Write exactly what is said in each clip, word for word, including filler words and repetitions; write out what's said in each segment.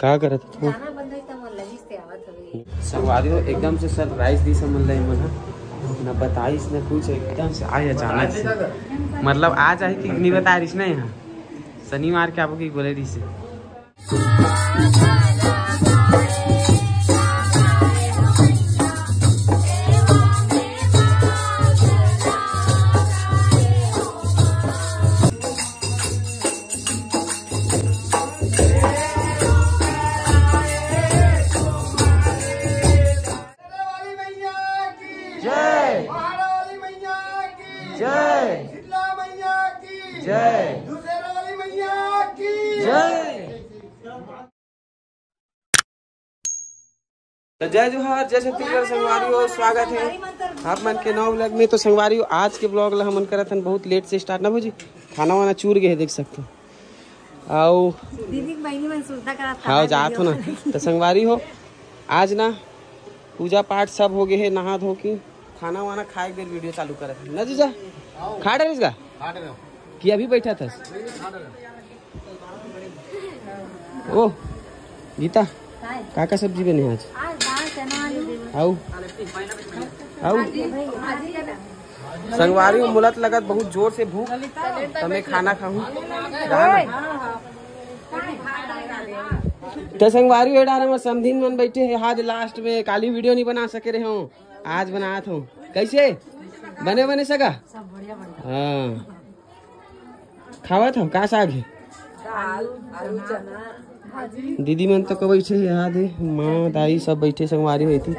का करत हस? गाना बंद होइस त मोर लगिस ते आवत हवे। संगवारी हो, एकदम से सरप्राइज दिस हमन ला एमन ह। न बताइस न कुछ, एकदम से आए अचानक से। मतलब आज आए कि नहीं बताए रहिस ना यहाँ। शनिवार के आबो कि बोले रहिस। वाली मैया की जय। पहाड़ा वाली मैया की जय। शीतला मैया की जय। दूसरा वाली मैया की जय। तो जय जोहार, जय छत्तीसगढ़ संगवारी हो, स्वागत है आप मन के नवा व्लॉग में। तो संगवारी हो, आज के व्लॉग ला हमन करत हन बहुत लेट से स्टार्ट ना भौजी, खाना वाना चूर गए है, देख सकते हो। आओ दीदी के बहिनी मन सुरता करत हाँ, जात हो ना। तो संगवारी हो, आज ना पूजा पाठ सब हो गए है, नहा धो के खाना वाना खाए के बेर वीडियो चालू करत है ना जीजा। खा डरिस का? कि अभी बैठा था? ओ गीता, का का सब्जी बने आज? आज दाल, चना, आलू। आऊ आऊ भाजी, भाजी। संगवारी हो, मोला त लगत बहुत जोर से भूख, त मैं खाना खाहूँ। तो संगवारी हो, ए डारे में समधिन मन बैठे हैं। आज लास्ट में काली वीडियो नहीं बना सके रहे हो, आज बनात हो। कैसे बने बने सगा? सब बढ़िया बढ़िया। हाँ, खावत हो का साग है? दीदी मन तो को बैठे है, यहाँ दे माँ दाई सब बैठे संगवारी होती।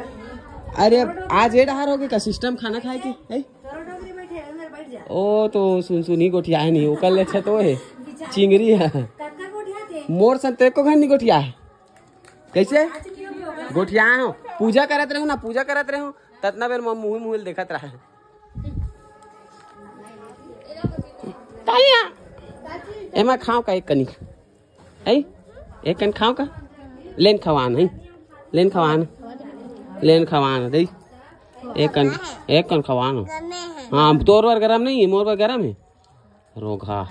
अरे आज ए डहार हो गए का सिस्टम खाना खाए के है? ओ तो सुन सुन ही गोठिया है नहीं, ओकर ले अच्छा तो है चिंगरी है। मोर सन तेरे को घर नहीं गोठिया है। कैसे गोठिया हो? पूजा करत रहूं ना, पूजा करत रहूं, ततना बेर मुँह मुँह देखत रहा है। एमा खाओ का एक कनी है, एक कन खाओ का, लेन खवान है, लेन खवान, लेन खवान दे, एक कन, एक कन खवान हो। हाँ, तोर बर गरम नहीं है, मोर बर गरम है। रोगहा।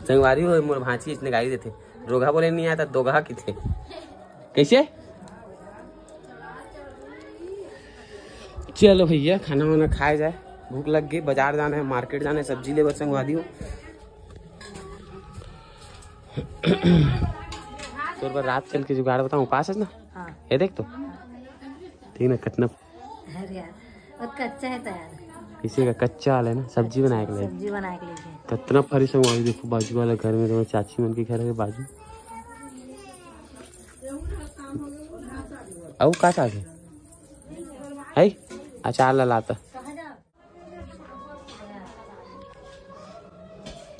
संगवारी हो, मोर भांची इसने गाली देथे, रोगहा बोले नहीं आता, दोगहा किथे। कैसे? चलो भैया, खाना वाना खाए जाए, भूख लग गई। बाजार जाना है, मार्केट जाना है, सब्जी ले बर संगवारी हो। तोर बर रात चल के जुगाड़ बताऊं, उपास है ना? हाँ। ये देख तो, ठीक ना, कतना अरे यार, वो कच्चा है तो यार। किसी का कच्चा वाला है ना, सब्जी बनाए के लिए। सब्जी बनाए के लिए। कतना फरी संगवारी, देखो बाजू वाला घर में, तो चाची मन के घर है बाजू। अउ का साग है? है? अचार ला लाता।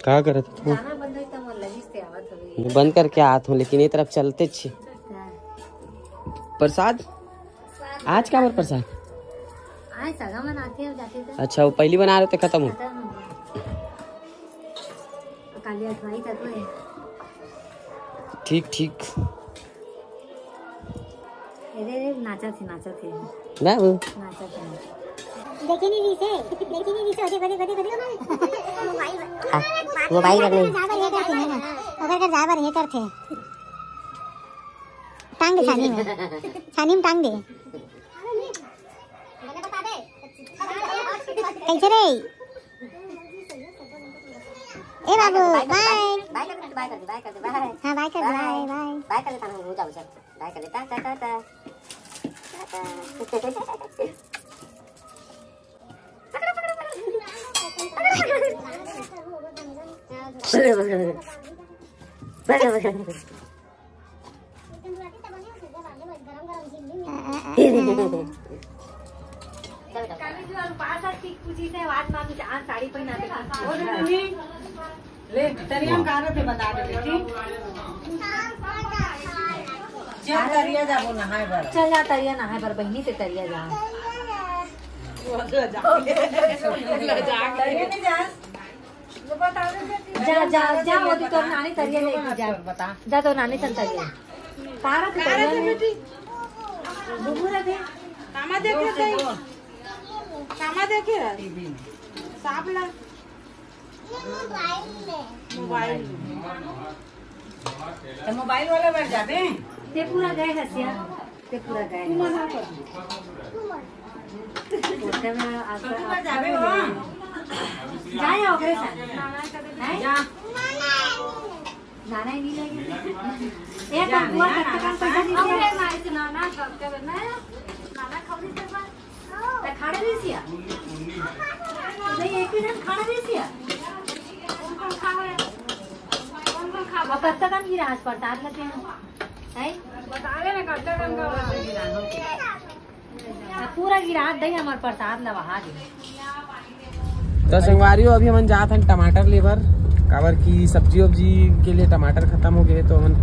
का करत हो? गाना बंद है तो मोर लगिस ते आवत हवे। बंद करके आत हूँ, लेकिन ये तरफ चलते छी। हाँ। प्रसाद? आज का बर प्रसाद? आज सगा मन आथे, अब जाथे तो। अच्छा, वो पहली बना रहे थे, खत्म हो। खत्म हो गया। काली अठवाई तक में। ठीक, ठीक। अरे, अरे, नाचत हे, नाचत हे। बाबू। नाचत हे। देखे नहीं रीसे, देखे नहीं रीसे, देखो, देखो, देखो, देखो। हाँ, मोबाइल रख ले। जाबर ये करथे ना, ओकर कर जाबर ये करथे। टांग दे छानी में, छानी में टांग दे। कैसे रे? ए बाबू, बाय। बाय कर दे, बाय कर दे, बाय कर दे, बाय। हाँ, बाय कर दे, बाय, बाय। बाय कर दे, बाय कर दे, टा, टा, टा, टा। ले, तरिया में का रथे बता दे, ठीक? चल, तरिया जाबो नहाए बर। चल जा, तरिया नहाए बर, बहिनी, ते तरिया जा। तरिया में जा। जा, जा, जा, वो तो तोर नानी तरिया लेके जा। बता। जा, तोर नानी सन तरिया। का रथे तरिया में? बुबू रथे। कामा देखे थे? कामा देखे है? सांप ला। मोबाइल। त मोबाइल वाला बर जाबे। ते पूरा गए हसिया, ते पूरा गए। ओते में आप, छोटू बर जाबे हो। जाए ओकरे साथ। हैं? जा। नाना ही नहीं लगे। एक जा, बुआ ना, कत्ता कन पैसा दीजिए। अरे माई से नाना, कब के ना, नाना खौरी से बा। त खाड़े रहिसिया। नहीं, एक ही जन खाड़े रहिसिया। कौन कौन खावे? कौन कौन खावे? अब कत्ता कन गिरा आज प्रसाद लेते हैं। हैं? बता दे ना, कत्ता कन का। अब पूरा गिरा दे हमार प्रसाद ला वहा दे। तो संगवारी हो, अभी हमन जात हन टमाटर ले बर, काबर की सब्जी वब्जी के लिए टमाटर खत्म हो गए, तो हमन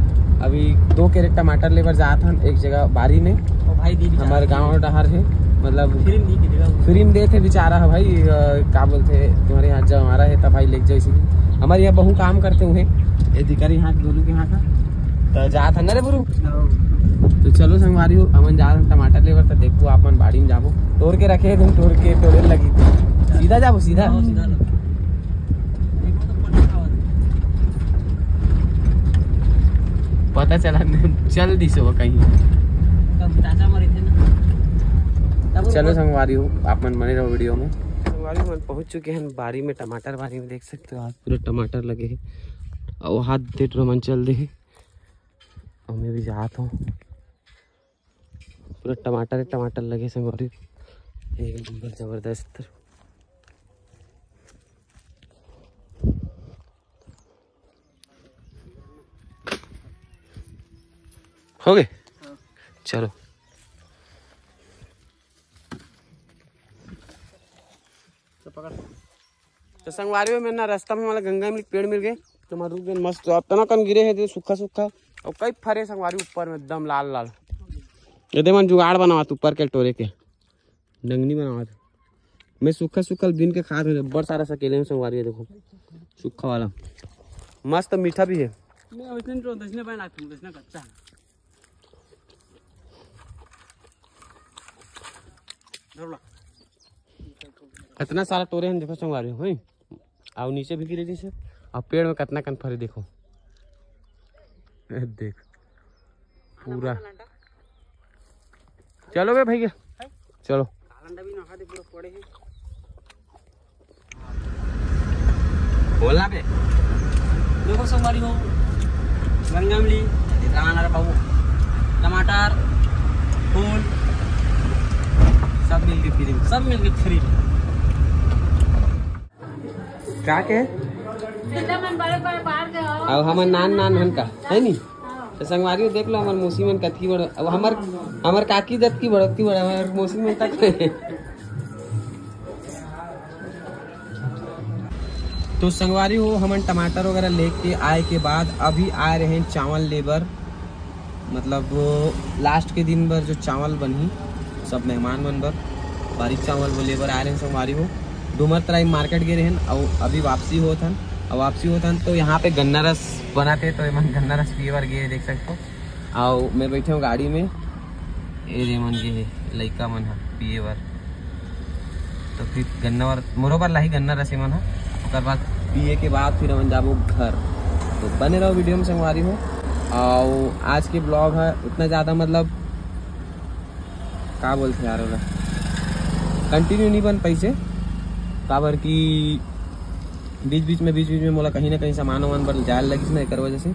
अभी दो कैरेट टमाटर ले बर जात हन एक जगह बारी में। ओ भाई, दीदी हमारे गाँव डहर है, मतलब फ्री में दी की जगह। फ्री में देथे बेचारा है भाई, अ, का बोलथे, तुम्हारे यहाँ जवारा है तब भाई लेके जाओ इसीलिए। हमारे यहाँ बहु काम करते हुए, ये दिकर यहाँ के दोनों के यहाँ का, तो जात हन ना रे बुरू। तो चलो संगवारी हो, हमन जात हन टमाटर ले बर, तो देखो आप मन बाड़ी में जाबो, तोड़ के रखे हैं, तुम तोड़ के, तोड़े लगी। सीधा जाबो, सीधा। हाँ, सीधा लो। पता चला, चल दिस वो कहीं। तब चाचा मरे थे ना। तब चलो संगवारी हो, आप मन बने रहो वीडियो में। संगवारी हो, हमन पहुंच चुके हैं बारी में, टमाटर बारी में, देख सकते हो आप, पूरा टमाटर लगे हैं। और हाथ दे टुरा मन चल दे हैं। और मैं भी जात हूँ। पूरा टमाटर, टमाटर लगे संगवारी, एक नंबर जबरदस्त। हो गए? चलो। तो संगवारी हो, मैं ना रास्ता में वाला गंगा में पेड़ मिल गए, तो मैं रुक गए मस्त। अब तना कन गिरे है, दे सूखा सूखा, और कई फरे संगवारी ऊपर में एकदम लाल लाल। ये दे मन जुगाड़ बनावत ऊपर के टोरे के, डंगनी बनावत। मैं सूखा सूखा बिन के खात हूँ, बड़ सारा सकेले में संगवारी है, देखो सूखा वाला, मस्त मीठा भी है। मैं वैसने तो दसने पाए लागत हूँ, दसने कच्चा है। धर ला। इतना सारा टोरे हैं, देखो संगवारी हो, हैं? और नीचे भी गिरे जैसे, और पेड़ में कितना कन फरे देखो। ए, देख पूरा। चलो बे भैया, चलो। बोलना बे। देखो संगवारी हो, गंगामली, राना रे बाबू, टमाटर, फूल, सब मिल के फ्री, सब मिल के फ्री। का के? अब हमर नान नान हन का, है नी? तो संगवारी हो, देख लो, हमर मौसी मन कतकी बड़, अब हमर, हमर काकी दतकी बड़तकी बड़, हमर मौसी मन तक। तो संगवारी हो, हमन टमाटर वगैरह लेके आए के बाद अभी आए रहे चावल लेबर, मतलब लास्ट के दिन बर जो चावल बनही सब मेहमान मन बर, बारीक चावल वो लेबर आए रहे संगवारी हो। डूमर तराई मार्केट गए रहन, और अभी वापसी होत हन, और वापसी होत हन तो यहाँ पे गन्ना रस बनाते, तो एमन गन्ना रस पिए बर गए, देख सकते हो। और मैं बैठे हूँ गाड़ी में, ए रे मन गे हे लइका मन ह पिए बर। तो फिर गन्ना वर मोरो बर लाही गन्ना रस एमन ह। ओकर बाद पिए के बाद फिर हमन जाबो घर। तो बने रहो वीडियो में संगवारी हो। और आज के ब्लॉग है उतना ज़्यादा, मतलब का बोलते यार, ओला कंटिन्यू नहीं बन पाइसे, काबर कि बीच बीच में, बीच बीच में मोला कहीं ना कहीं सामान वामान बर जाए लगिस ना, एकर वजह से।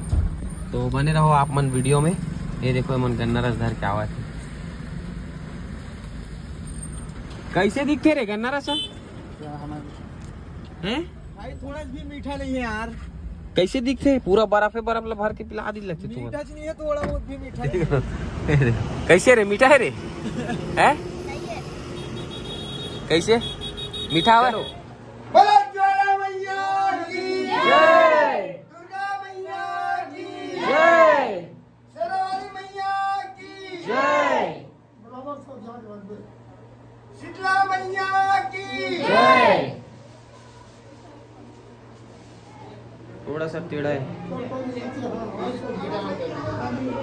तो बने रहो आप मन वीडियो में। ये देखो, एमन गन्ना रस धर के आवत हे। कैसे दिखते रे गन्ना रस? हैं? भाई, थोड़ा भी मीठा नहीं है यार। कैसे दिखते? पूरा बर्फ है, बर्फ ला भर के पिला दी लगते तुमन। मीठा नहीं है, थोड़ा बहुत भी मीठा नहीं है। कैसे रे, मीठा है रे? हैं? कैसे? मीठा है? बोलो ज्वाला मैया की जय। दुर्गा मैया की जय। शेरावाली मैया की जय। शीतला मैया की जय। थोड़ा सा टेढ़ा है।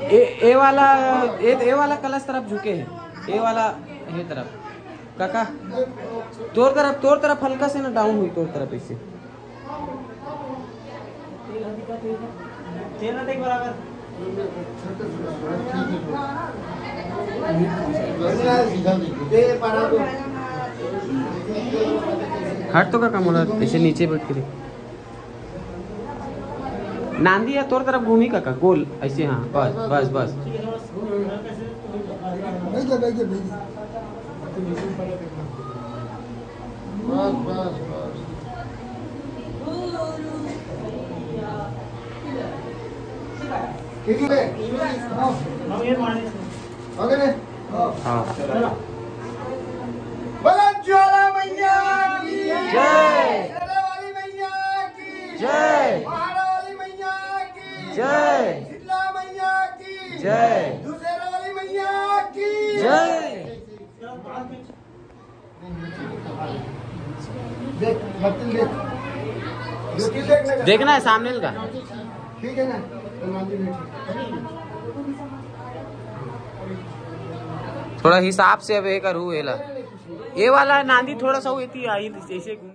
ए, ए वाला, ए, ए वाला कलश तरफ झुके है, ए वाला ये तरफ। काका, तोर तरफ, तोर तरफ हल्का से ना डाउन हुई, तोर तरफ ऐसे। हट तो काका, मोला ऐसे नीचे बैठ के देख। नांदी है तोर तरफ घूमी काका, गोल ऐसे। हाँ, बस बस बस। बस बस बस। ठीक है। हाँ। हाँ। बोलो ज्वाला मैया की जय। शेरा वाली मैया की जय। पहाड़ा वाली मैया की जय। शीतला मैया की जय। दूसरा वाली मैया की जय। देख, बत्तल देख। बत्तल देख ना। देखना है सामने का। ठीक है ना? तो नांदी बैठी। थोड़ा हिसाब से अब ये करू एला। ये वाला नांदी थोड़ा सा वो इतनी आई, ऐसे घूमी।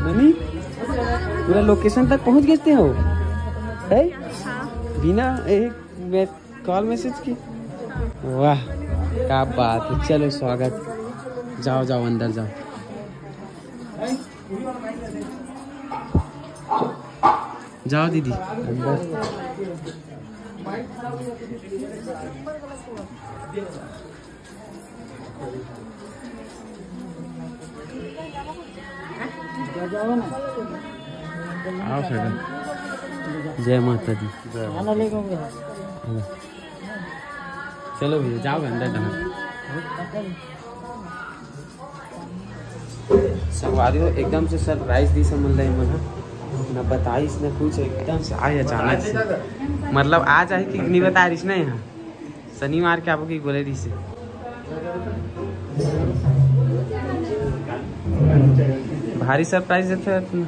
मम्मी, पूरा लोकेशन तक पहुंच गए हो, है? हाँ। बिना एक मैं कॉल मैसेज की। वाह, क्या बात है। चलो, स्वागत। जाओ, जाओ, अंदर जाओ। जाओ दीदी, अंदर। आओ सर। जय माता दी। जय माता दी। चलो भैया, जाओ अंदर जाओ। संगवारी हो, एकदम से सरप्राइज दी समझ ले मन, ना बताइस ना कुछ, एकदम से आए अचानक से। मतलब आज आए कि नहीं बता रही ना, यहाँ शनिवार के आपको बोले रही से। भारी सरप्राइज देते हैं तुम।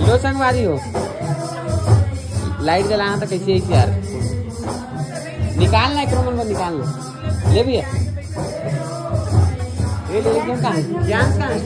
लो संगवारी हो, लाइट जलाना तो कैसे है यार, निकालना है, क्रमन में निकालना। ले भैया, ये ले, एकदम कहाँ है? ज्ञान कहाँ है?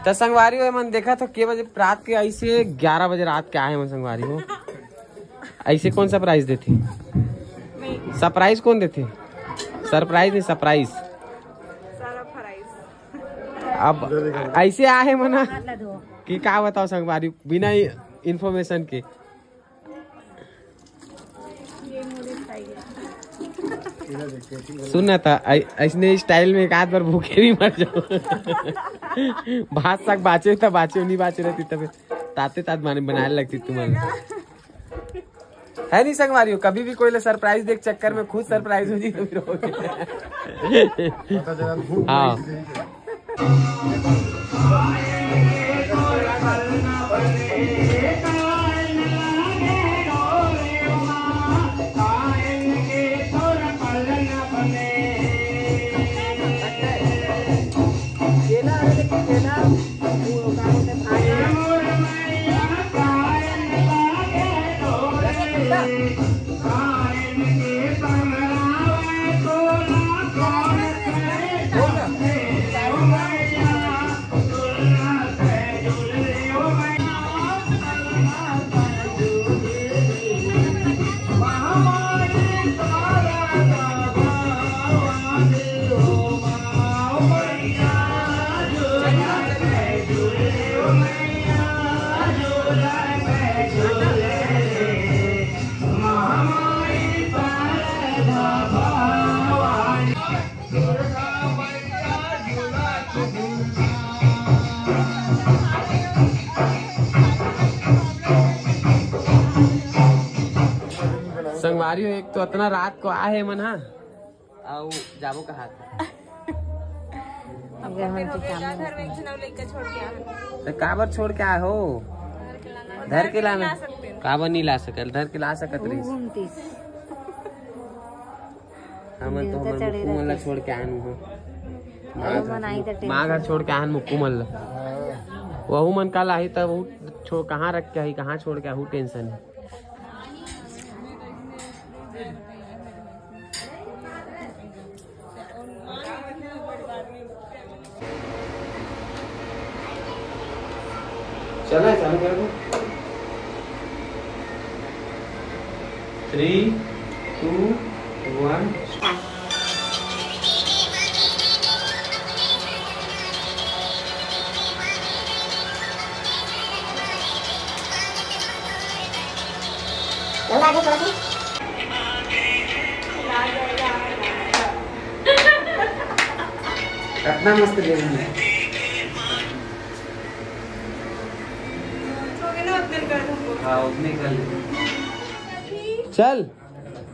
त संगवारी हो, मन देखा तो के बजे रात के, ऐसे ग्यारह बजे रात के आए मन संगवारी हो। ऐसे कौन सरप्राइज देथे? सरप्राइज कौन देथे? सरप्राइज नहीं, सरप्राइज। अब ऐसे आहे मना कि का बताओ संगवारी, बिना इन्फॉर्मेशन के। सुन ना, त ऐ-, ऐसने स्टाइल में एक आध बार भूखे भी मर जाओ। भात साग बाचे त बाचे, नहीं बाचे रहती तबे ताते तात माने बनाए लगती तुम्हारे। है नहीं संगवारी हो, कभी भी कोई ले सरप्राइज देख चक्कर में खुद सरप्राइज हो जी तो फिर हो गया। हाँ। संगवारी हो, एक तो इतना रात को आए हे मन हा, अउ जाबो कहा था। अब गए मन के काम में। तो काबर छोड़ के आए हो? धर के लाना। काबर नहीं ला सकल? धर के ला सकत रहिस। घूमतीस। हमन तो हमर कुकु मन ला छोड़ के आन हूँ। माँ घर छोड़ के आन मुक्कू मन ला। वहू मन काल आही तब वो छो-, कहाँ रख के आही, कहाँ छोड़ के आहू, टेंशन है। चला है, चालू कर दो। Three, two, one, start। कितना मस्त ले रहे हैं। हाँ, उतने कर दो। चल,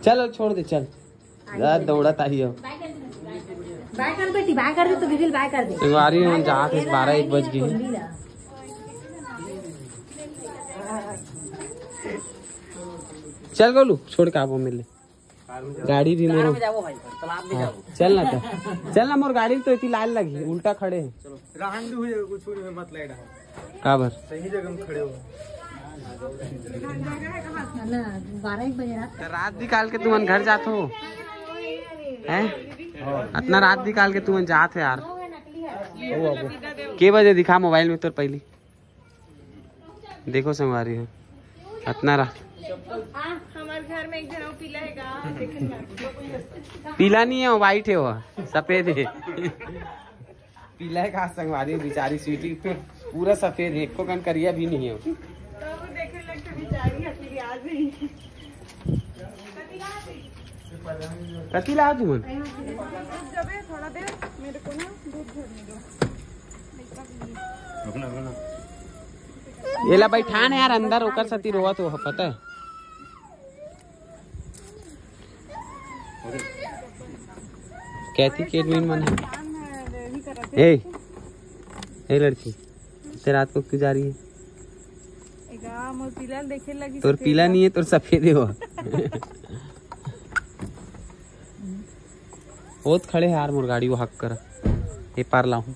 चल, छोड़ दे, चल। जा, दौड़त आही हो। बाय कर बेटी, बाय कर दे तो दीदी, बाय कर दे। संगवारी मन जात हे, बारह एक बज गे। चल गोलू, छोड़ के आबो मिले। गाड़ी भी मोरो। हाँ, चल ना तो। चल ना, मोर गाड़ी तो इतनी लाल लगी, उल्टा खड़े हैं। काबर? सही जगह में खड़े हो। ना, बारह एक बजे रात। त रात निकाल के तुमन घर जात हो? हैं? इतना रात निकाल के तुमन जात हो यार? के बजे दिखा मोबाइल में तोर पहली। देखो संगवारी हो, इतना रात। हमारे घर में एक जन पीला है गा, देखे ना। पीला नहीं है, वो व्हाइट है, वो सफेद है। पीला है का संगवारी, बेचारी स्वीटी पूरा सफेद है, एको कन करिया भी नहीं है। तो वो देखे लगते बेचारी हथेली आ गई। कथी ला तुमन? जबे थोड़ा देर मेरे को ना दूध झरने दो। एला बैठान यार अंदर, ओकर सती रोवत हो, पता है? कहती के एडमिन मन है। ए, ए लड़की, इतने रात को क्यों जा रही है? एगा, मोर पीला देखे लगी तोर सफेद पीला बा। नहीं है, तोर सफेद है वो। बहुत खड़े है यार, मोर गाड़ी वो हक कर। ये पार लाऊं।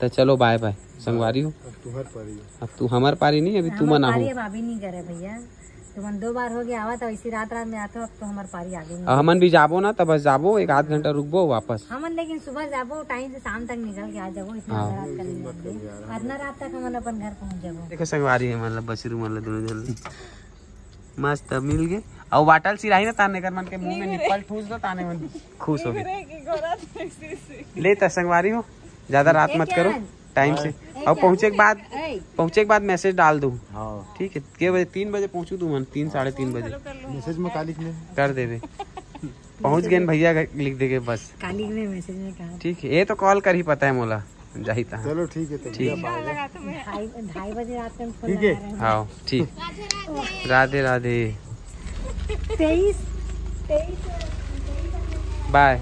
तो चलो बाय बाय संगवारी हो। अब तुहर पारी। अब तू हमर पारी नहीं, अभी तू हमर मना हो। पारी अब अभी नहीं करे भैया। तुमन दो बार हो गया आवा, तो इसी रात रात में आते हो, अब तो हमार पारी आगे नहीं। अब हमन भी जाबो ना, तो बस जाबो, एक आध घंटा रुकबो वापस। हमन लेकिन सुबह जाबो, टाइम से शाम तक निकल के आ जाबो, इतना हाँ। रात का नहीं जाबो। इतना रात तक हमन अपन घर पहुंच जाबो। देखो संगवारी है, मतलब बछरू मन ला दोनों जन मस्त मिल गए। और वाटल सिराही ना ताने कर मन के मुंह में निप्पल ठूस दो, ताने मन खुश हो गए। ले त संगवारी हो, ज्यादा रात मत करो, टाइम से। और पहुंचे के बाद, पहुंचे के बाद मैसेज डाल दो। हाँ। ठीक है, के बजे? तीन बजे पहुंचू तुमन, तीन, साढ़े तीन बजे मैसेज में कालिक ने। कर देवे। पहुंच गए न भैया, लिख देगे बस। काली ने मैसेज में कहा। ठीक है, ये तो कॉल कर ही पता है मोला, जाही ता। चलो ठीक है, तो ठीक। ढाई ढाई बजे रात में फोन ठीक है। लगा रहे हैं। हाँ, ठीक। राधे राधे। तेईस तेईस। बाय।